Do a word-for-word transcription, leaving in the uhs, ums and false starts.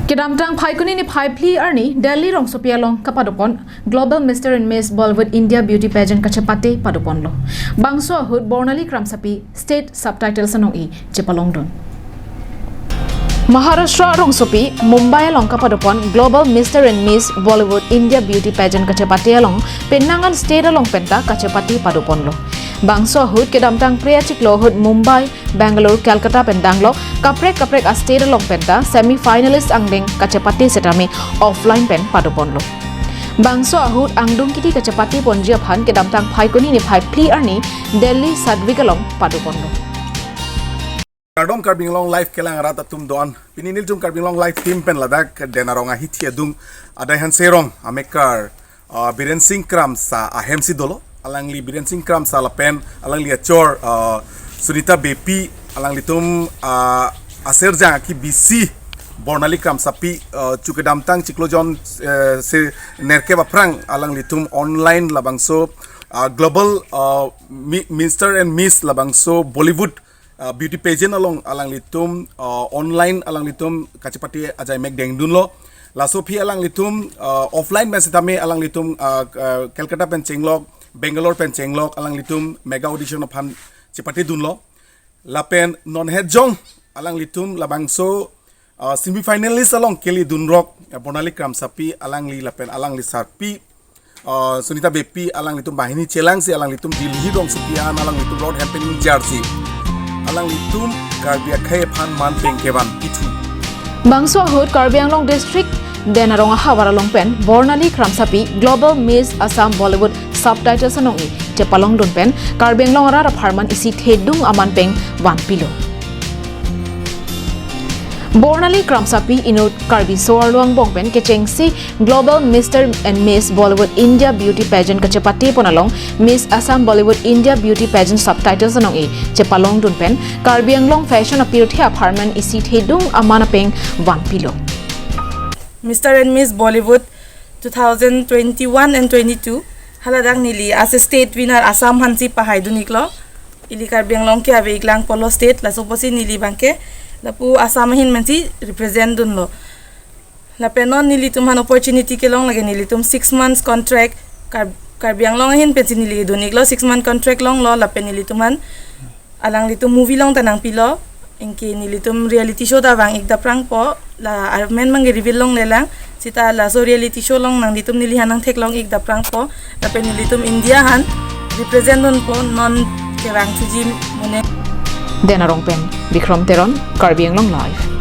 Kedamtang Phaikuni niphai phli arni Delhi rongsopi along kapadopon Global Mister and Miss Bollywood India Beauty Pageant kachepate padoponlo. Bangso ahut Bornali Kramsapi State Subtitles anong-i chepalongdun. Maharashtra rongsopi Mumbai along kapadopon Global Mister and Miss Bollywood India Beauty Pageant kachepate along penang an state along penta kachepate padoponlo. Bangso ahut kedamtang Priya chiklo ahut Mumbai, Bangalore, Calcutta pen danglok kaprek kaprek a state along penta semi finalist angdeng kachepate setame offline pen padoponlo. Bangso ahut angdung kiti kachepate ponji aphan kedamtang Phaikuni niphai phli arni Delhi Sadvik along padoponlo. Kardom Karbi Anglong Live kelang rat atum do-an. Pini nelitum Karbi Anglong Live team pen ladak Denarong ahithi adung adai han serong amekar, ah, Biren Singh Kramsa ahemsi dolo. Alangli Biren Singh Kramsa lapen alangli achor, ah, Sunita Beypi, alanglitum, ah, aserjang aki B C Bornali Kramsapi, ah, chu kedamtang chiklo jon, eh, se nerkep aphrang alanglitum online labangso, ah, Global, ah, Mi-, Mister and Miss labangso Bollywood, ah, beauty pageant along alanglitum, ah, online alanglitum kachepate ajaimek dengdunlo. Laso aphi alanglitum, ah, offline pen setame alanglitum, ah, ah, Calcutta pen chenglok, Bangalore pen chenglok, alanglitum mega audition aphan chepatedunlo. Lapen non het jong alanglitum labangso, ah, semi finalist along keledunrok, ah, Bornali Kramsapi alangli lapen alangli sarpi, ah, Sunita Beypi alanglitum banghini chelangsi alanglitum Delhi rongsopi an alanglitum rot hem pen injarsi alanglitum Karbi akhei aphan man peng kevan pithu. Bangso ahut Karbi Anglong District Denarong ahavar along pen Bornali Kramsapi Global Miss Assam Bollywood Subtitles anong-i chepalongdun pen Karbi Anglong arat apharman isi thedung aman peng vanpilo. Bornali Kramsapi inut Karbi so-arlo angbong pen kechengsi Global Mister and Miss Bollywood India Beauty Pageant kachepatepon along Miss Assam Bollywood India Beauty Pageant Subtitles anong-i chepalongdun pen Karbi Anglong fashion apirthe apharman isi thedung aman apeng vanpilo. Mister and Miss Bollywood two thousand twenty-one and twenty-two, haladak neli as a state winner Assam aphansi pahaidun-iklo. Ili Karbi Anglong ke ave-ik lang polo state, laso apotsi neli abangke lapu Assam ahin pensi represent dunlo. Lapen non nelitum aphan opportunity kelong lake nelitum six months contract, Kar-, Karbi Anglong ahin pensi neli dun-iklo, six month contract longlo, lapen nelitum aphan alanglitum movie along ta nangpilo, anke nelitum reality show ta vang-ik daprangpo, la amen abangke reveal longlelang, seta laso reality show along nanglitum neli aphan nangtheklong-ik daprangpo, lapen nelitum India aphan represent dunpo, non kevang thuji mone. Denarong pen Bikrom Teron, Karbi Anglong Live.